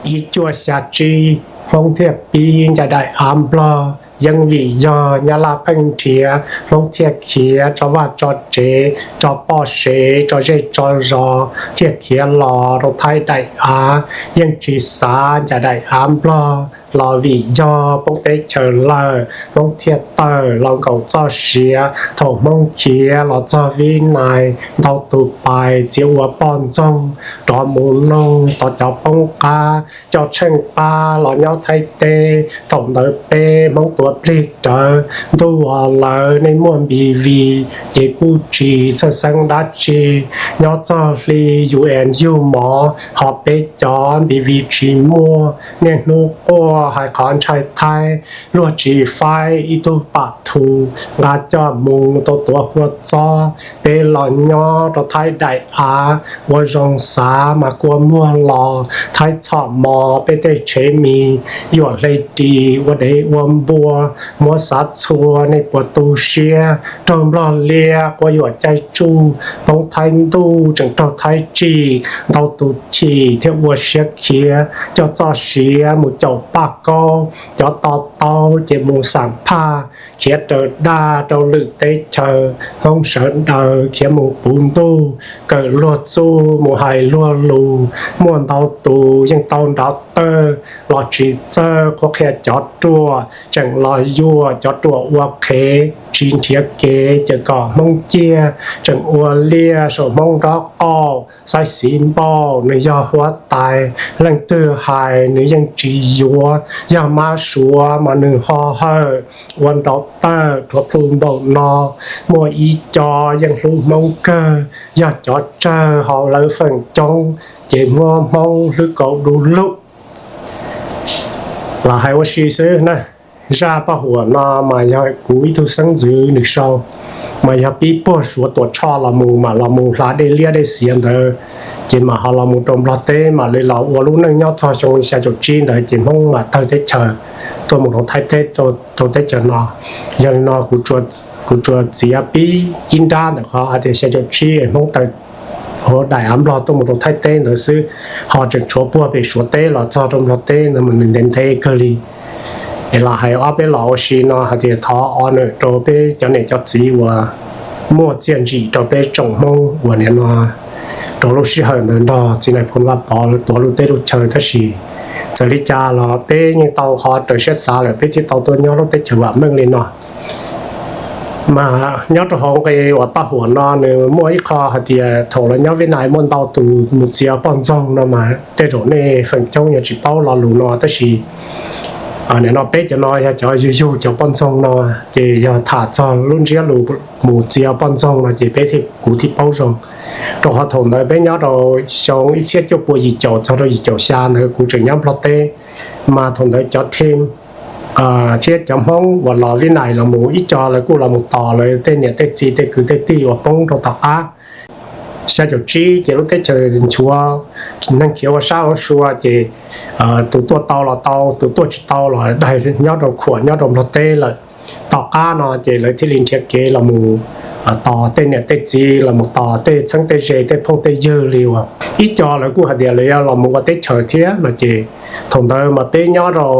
Ib cuaj xya tsib, Hmoob thiaj pib ncaim daim av Nplog. Yeej vim yog Nyab Laj pheej nrhiav, Hmoob thiaj khiav tso vaj tso tsev, tso poj sev, tso zej tso zos, thiaj khiav los rau Thaib daim av. Yeej tsis xav ncaim daim av Nplog, los vim yog poob teb chaws lawm, Hmoob thiaj tawm los nkaum txoj sia. Thaum Hmoob khiav los txog Vib Nais, ntau tus pais txiav ua poj ntxoog, rov mus noog tau cov poob qab, coj tsheej pab los nyob Thaib teb. Thaum ntawd peb Hmoob tuav plig rawv, ntuj os lawv nej muaj B V, ces kuj tsis txhawj xeeb dab tsi. Nyob txog hli UN yug mov, ho peb cov B V tsis muaj. Niaj hnub quaj hais qhov ntshai Thaib, luag tsis faib ib tug pam thu, nqa coj mus tau tuav kua txob. Peb los nyob rau Thaib daim av, ua zoo xav mas kua muag los, Thaib txhom mos peb tej tsheb mis, yuam hle ris ua dev ua npua, muab xav txhua nej puas tu siab. Raug Nplog liab quab yuam caij tsuj, poob Thaib ntuj tseem raug Thaib tsij, ntau tus chim thiaj ua siab khiav, coj txoj sia mus caum Paj Kaub, cov to taub ces mus xam phaj, khiav raws daj rau lwm teb chaws, Hmoob sawv daws khiav mus puv ntuj, kawm luag txuj mus hais luag lus, muaj ntau tus yeej tau nrov tawj los tsis txawj qhuab qhia cov ruam, tseem los yuam cov ruam ua qhev, tsis nrhiav kev ces kom Hmoob ciaj, tseem ua liaj saum Hmoob nrob qaum, xaib xiv npauj nws yog huab tais, leej twg hais nws yeej tsis yuav, yog mab suav mas nws ho hawm, ua nrov tawj rhuav plhu npaum no. Muaj ib co yeej hlub Hmoob kawg, yog cov tsawg hauv lawv feem coob, ces muab Hmoob hlwb kaum du lug. Los hais ua si xwb na. Zaj paj huam no mas yog kuv ib tug xeeb ntxwv nws sau, mas yog pib puag Suav Tuam Tshoj los mus, mam los mus hla dej liab dej xiav ntawd, ces mam ho los mus rau Nplog teb, mam li los ua lub neej nyob txog xyoo xya caum tsib ntawd ces Hmoob mam tawg teb chaws tuaj mus rau Thaib teb, rau teb chaws no. Yog li no kuv tsuas txiav pib ib nrab ntawm qhov hais tias xya caum tsib Hmoob tawm hauv daim av Nplog tuaj mus rau Thaib teb ntawd xwb, ho tseem tshuav puag pem Suav teb los txog rau Nplog teb ntawd mas nws ntev ntev kawg li. Es los hais ob peb los ua si no hais tias thov ua nws rau peb cov niam cov txiv uas muaj txiaj ntsim rau peb tsoom Hmoob uas nim no rau lub sij hawm ntawd nrog txiv Nais Phoo Vaj Pov lawv tuav lub teb lub chaw, tab sis txawm li cas los peb yeej tau qhov raws siab xav lawm peb thiaj tau tuaj nyob lub teb chaws vam meej li no. Mas nyob rau hauv nqe uas paj huam no nws muaj ib qho hais tias thaum lawv nyob Vib Nais muaj ntau tus mus txiav poj ntxoog no mas tej zaum nej feem coob yog tsis paub lo lus no, tab sis nim no peb cov no yog cov yug yug cov poj ntxoog no, ces yog tham txog lub ntsiab lus mus txiav poj ntxoog no ces peb thiaj, kuv thiaj paub zoo. Rau qhov thaum ntawd peb nyob rau xyoo ib txhiab cuaj pua yim caum txog rau yim caum xya ntawd kuv tseem nyob Nplog teb, mas thaum ntawd cov team thiab cov Hmoob uas los Vib Nais los mus ib co lawv kuj los mus tos lawv tej niam tej txiv tej kwv tej tij uas poob rau tom qab. Xya caum tsib ces lub teb chaws nchuav, neeg khiav ua sab ua sua ces tus tuaj tau los tau, tus tuaj tsis tau los daig nyob rau khuam nyob rau Nplog teb lawm. Tom qab no ces lawv thiaj li nrhiav kev los mus tos tej niam tej txiv, los mus tos tej txheeb tej ze tej phooj tej ywg li uas ib co lawv kuj hais tias lawv yuav los mus ua teb chaws thiab no ces thaum ntawd mas peb nyob rau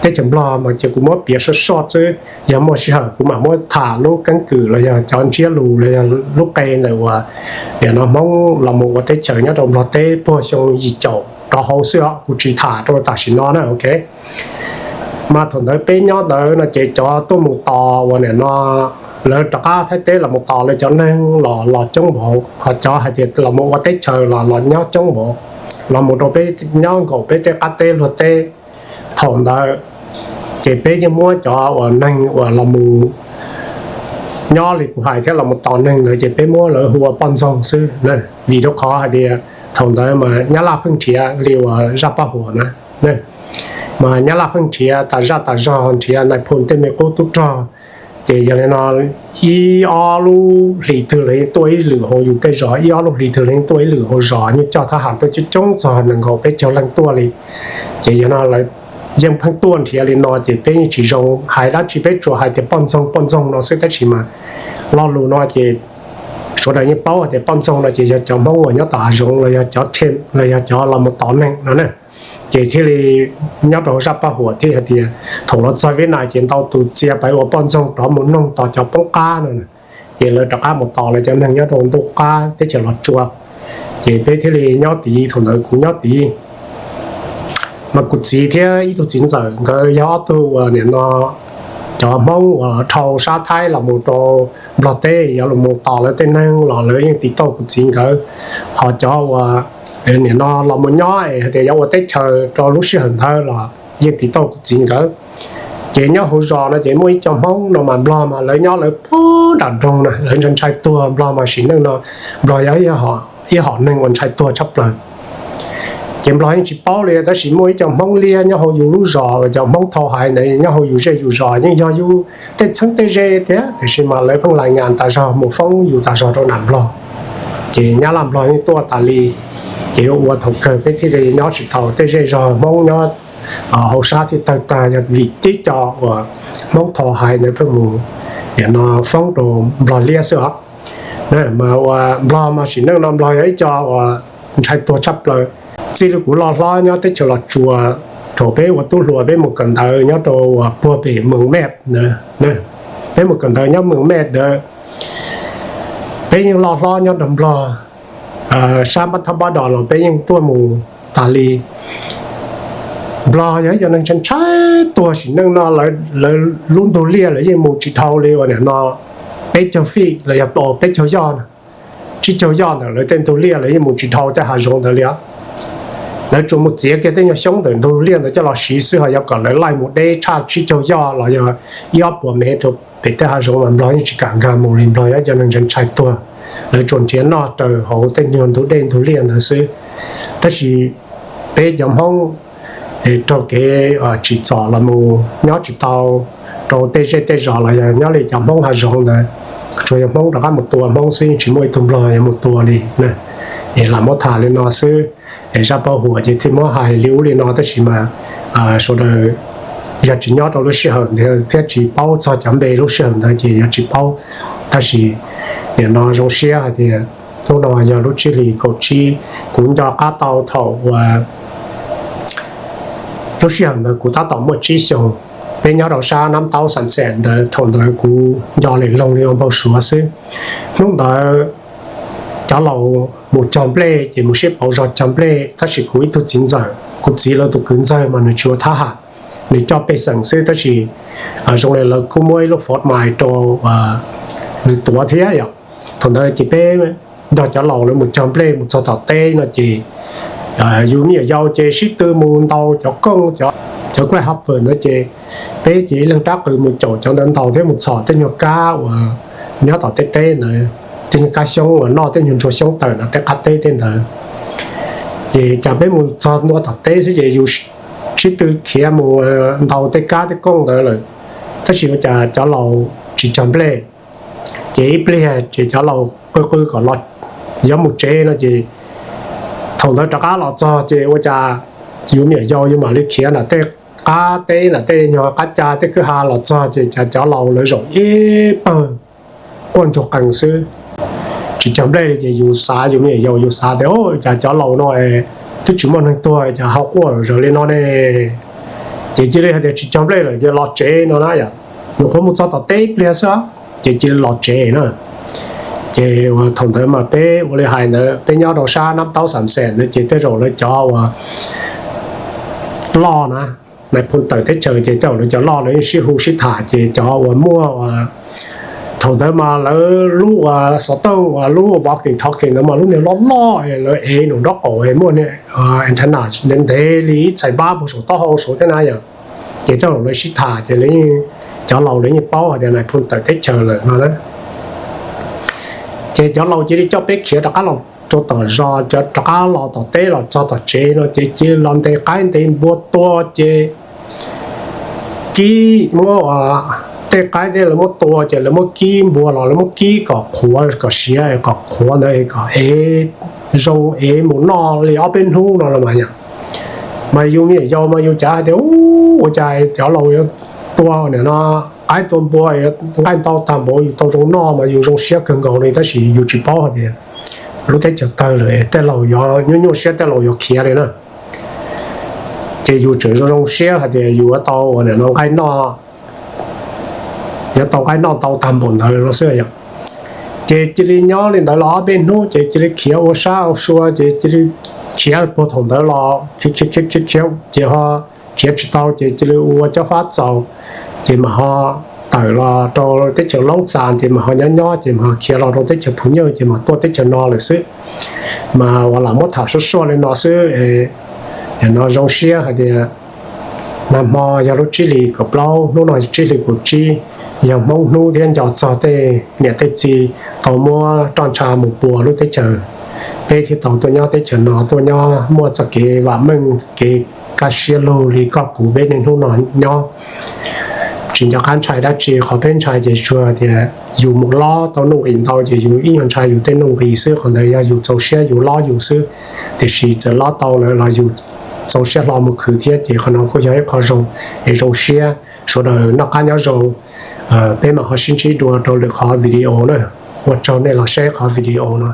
teb chaws Nplog mas ces kuv muab piav soj soj xwb, yog muaj sij hawm kuv mam muab tham lub keeb kwm los yog cov ntsiab lus los yog lub qe ntawm uas nim no Hmoob los mus ua teb chaws nyob rau Nplog teb puag xyoo yim caum rov hauv xwb os, kuv tsis tham rau tam sim no na, ok. Mas thaum ntawd peb nyob ntawd no ces cov tuaj mus tos uas nim no lawv rov qab Thaib teb los mus tos lawv cov neeg los los coob npaum, ho cov hais tias los mus ua teb chaws los los nyob coob npaum, los mus rau peb nyob nkaum peb tej qab teb luag teb. Thaum ntawd ces peb yeej muab cov uas neeg uas los mus nyob li kuv hais thiab los mus tos neeg ntawd ces peb muab lawv hu ua poj ntxoog xwb na, vim rau qhov hais tias thaum ntawd mas Nyab Laj pheej nrhiav li uas zaj paj huam na, mas Nyab Laj pheej nrhiav tas zaj tas zog, nrhiav nais phoo tej me qub tub rog. Ces yog li no ib ob lub hlis twg los yeej tuaj ib lwm hauv yus tej zos, ib ob lub hlis twg los yeej tuaj ib lwm hauv zos, yeej coj thab ham tuaj coob coob txog nees nkaum peb caug leej tuaj li. Ces yog no lawv yeej pheej tuaj nrhiav li no ces peb yeej tsis zoo hais dab tsi, peb tsuas hais tias poj ntxoog poj ntxoog no xwb, tab sis mas lo lus no ces sawv daws yeej paub hais tias poj ntxoog no ces yog cov Hmoob uas nyob tom hav zoov los yog cov team los yog cov los mus tos neeg no na. Ces thiaj li nyob rau zaj paj huam thiaj hais tias thaum los txog Vib Nais ces ntau tus txia pais ua poj ntxoog rov mus noog tos cov poob qab no. Ces lawv rov qab mus tos lawv cov neeg nyob rau ntuj qab teb chaws Los Tsuas. Ces peb thiaj li nyob tid, thaum ntawd kuv nyob tid. Mas kuv txiv thiab ib tug txiv ntxawm nkawd yog ob tug uas nim no cov Hmoob uas dhau sab Thaib los mus rau Nplog teb, yuav los mus tos lawv tej neeg los lawv yeej tiv tauj kuv txiv nkawd. Ho cov uas nim no los mus nyob es hais tias yuav ua teb chaws rau lub sij hawm ntawd los yeej tiv tauj kuv txiv nkawd. Ces nyob hauv zos no ces muaj ib co Hmoob no mas Nplog mas lawv nyob lawv puag nram nroog na, lawv ntshai ntshai tuag. Nplog mas sim neej no Nplog yog ib hom neeg uas ntshai tuag tshaj plaws. Ces Nplog yeej tsis paub li, tab sis muaj ib co Hmoob liab nyob hauv yus lub zos, cov Hmoob Thau Hais ntawd nyob hauv yus zej yus zos, yeej yog yus tej txheeb tej ze thiab, tiam sis mas lawv pheej lais ngas tas zog mus foob yus tas zog rau nram Nplog. Ces Nyab Laj Nplog yeej tuaj tas li, ces ua thaum kawg peb thiaj li nyob tsis tau tej zej zog Hmoob nyob hauv sab thiaj tawg tag, yog vim tib co uas Hmoob Thau Hais ntawd pheej mus nim no foob rau Nplog liab xwb os. Mas ua Nplog mas sim neej no Nplog yog ib co uas ntshai tuag tshaj plaws. Txij li kuv loj hlob nyob teb chaws Los Tsuas, thaum peb ua tub hluas peb mus kawm ntawv nyob rau uas puag pem Moos Mej ntawd, peb mus kawm ntawv nyob Moos Mej ntawd, peb yeej loj hlob nyob nrog Nplog, sab Npab Thab Npab Dos los peb yeej tuaj mus tas li. Nplog yog ib co neeg ntshai ntshai tuag, sim neej no lawv lub ntug liaj lawv yeej mus tsis dhau li uas nim no peb caug fij los yog peb caug yoj na, tsib caug yoj ntawm lawv tej ntug liaj lawv yeej mus tsis dhau tej hav zoov ntawd li os. Lawv tsuas mus txiav kiag tej nyuag xyoob ntawm ntug liaj ntawd coj los siv xwb, ho yuav kom lawv laij mus deb tshaj tsib caug yoj los yog ib ob puas mev rau pem tej hav zoov mas Nplog yeej tsis kam nkag mus li. Nplog yog ib co neeg ntshai ntshai tuag, lawv tsuas nrhiav noj raws hauv tej nyuag ntug dej ntug liaj ntawd xwb. Tab sis peb cov Hmoob raug kev tsim txom los mus nyob tsis tau rau tej zej tej zos los yog nyob li cov Hmoob hav zoov ntawd, tsuas yog Hmoob rov qab mus tua Hmoob xwb, yeej tsis muaj ib tug Nplog yuav mus tua li. Es lam muab tham li no xwb, es zaj paj huam ces thiaj muab hais li ub li no, tab sis mas sawv daws yog tsis nyob rau lub sij hawm ntawd thiab tsis paub txog cov npe lub sij hawm ntawd ces yuav tsis paub. Tab sis nim no zoo siab hais tias hnub no yog lub tsib hlis kaum tsib, kuv nco qab tau thaum uas lub sij hawm ntawd kuv tab tom muaj tsib xyoos, peb nyob rau sab Nab Taub Xam Xeem ntawd, thaum ntawd kuv nco lem loog li ua npau suav xwb. Hnub ntawd cov laus mus cog nplej ces mus sib pauv zog cog nplej, tab sis kuv ib tug txiv ntxawm, kuv txiv lawv tus kwv ntxawg mas nws tsis ua thab ham, nws coj pej xeem xwb, tab sis zoo li lawv kuj muab ib lub fov mais rau nws tuav thiab yom. Thaum ntawd ces peb nrog cov laus lawv mus cog nplej mus txog tom teb no ces yus me nyuam yaus ces sib tw mus ntaus cov kooj, cov kuaj haj fawm ntawd ces peb ces ib leeg rab qws mus caum cov ntawd ntaus thiab mus txhom tej nyuag kab uas nyob tom tej teb ntawd, tej nyuag kab xyoob uas noj tej nyuag ntsuag xyoob tawm no tej qab teb tej ntawd. Ces cas peb mus txog ntua tom teb xwb ces yus sib tw khiav mus ntaus tej kab tej kooj ntawd lawm, tab sis ua cas cov laus tsis cog nplej. Ces ib pliag ces cov laus qw qw kom los yuav mus tsev no ces thaum ntawd rov qab los txog ces ua cas yus me nyuam yaus yus mam li khiav nram tej qab teb nram tej nyuag qab ca tej kwj ha los txog ces cas cov laus lawv zaum ib pawg quaj ntsuag qees xwb, tsis cog nplej li. Ces yus xav, yus me nyuam yaus yus xav tias cas cov laus no twb tsis muaj neeg tuag cas ho quaj zawv li no ne. Ces cia li hais tias tsis cog nplej lawm ces los tsev no na yom. Nyuam qhuav mus txog tom teb ib pliag xwb ces cia li los tsev na. Ces thaum ntawd mas peb ua li hais ntawd, peb nyob rau sab Nab Taub Xam Xeem ntawd ces tej zaum lawv cov uas loj na, nais phoo tawm teb chaws ces tej zaum lawv cov loj lawv yeej sib hu sib tham ces cov uas muaj uas thaum ntawd mas lawv lub uas xov tooj uas lub walkie talkie ntawd mas lub niag loj loj lawv ev nraum nraub qaum muaj antenna ntev ntev li ib txhais npab puag saum taub hau saud thiab na yom. Ces tej zaum lawv sib tham ces cov laus lawv yeej paub hais tias nais phoo tawm teb chaws lawm no na. Ces cov laus cia li coj peb khiav rov qab los rau tom zos, rov qab los tom teb los txog tom tsev no ces cia li los ntes qaib ntes npua tua ces kib muab tej qaib tej lawv muab tua ces lawv muab kib npua los lawv muab kib kom qhuav kom siav kom qhuav ntawd kom ev zoo ev mus noj li ob peb hnub no los mas yom. Mas yus me nyuam yaus mas yus cav hais tias ua cas cov laus yuav tua nim no qaib tua npua nqaij ntau tag npaum yus tau zoo noj mas yus zoo siab kawg nkaus li, tab sis yus tsis paub hais tias lub teb chaws tawg lawm tej laus yuav nyuaj nyuaj siab tej laus yuav khiav li na. Ces yus tseem zoo zoo siab hais tias yus yuav tau ua nqaij noj, yuav tau nqaij noj tau tag npaum ntawd no xwb yom. Ces cia li nyob li ntawd los ob peb hnub ces cia li khiav ua sab ua sua, ces cia li khiav puag thaum ntawd los khiav khiav khiav khiav ces ho khiav tsis tau ces cia li ua cob fab txaus, ces mam ho tawm los rau teb chaws Loob Xas ces mam ho nyob nyob ces mam ho khiav los rau teb chaws Phu Nyuj ces mam tuaj teb chaws no lawm xwb. Mas uas lam muab tham suab suaj li no xwb. Yog no zoo siab hais tias nag hmo yog lub tsib hlis kaum plaub, hnub no tsib hlis kaum tsib, yog Hmoob hnub thiab nco txog tej niam tej txiv tau muab roj ntsha mus pua lub teb chaws, peb thiaj tau tuaj nyob teb chaws no, tuaj nyob muaj txoj kev vam meej kev kaj siab lug li koj kuv peb niaj hnub no nyob. Tsis nco qab ntshai dab tsi, qhov peb ntshai ces tsuas tias yus mus lob tau nuj nqis ntau ces yus ib nyuag ntshai yus tej nuj nqis xwb, qhov ntawd yog yus txaus siab yus lob yus xwb. Tiam sis txawm lob tau lawm los yus txaus siab hlo mus khwv thiab ces qhov no kuj yog ib qho zoo, es zoo siab sawv daws noj qab nyob zoo. Peb mam ho sib ntsib dua rau lwm qhov video na. Ua tsaug nej los saib qhov video no.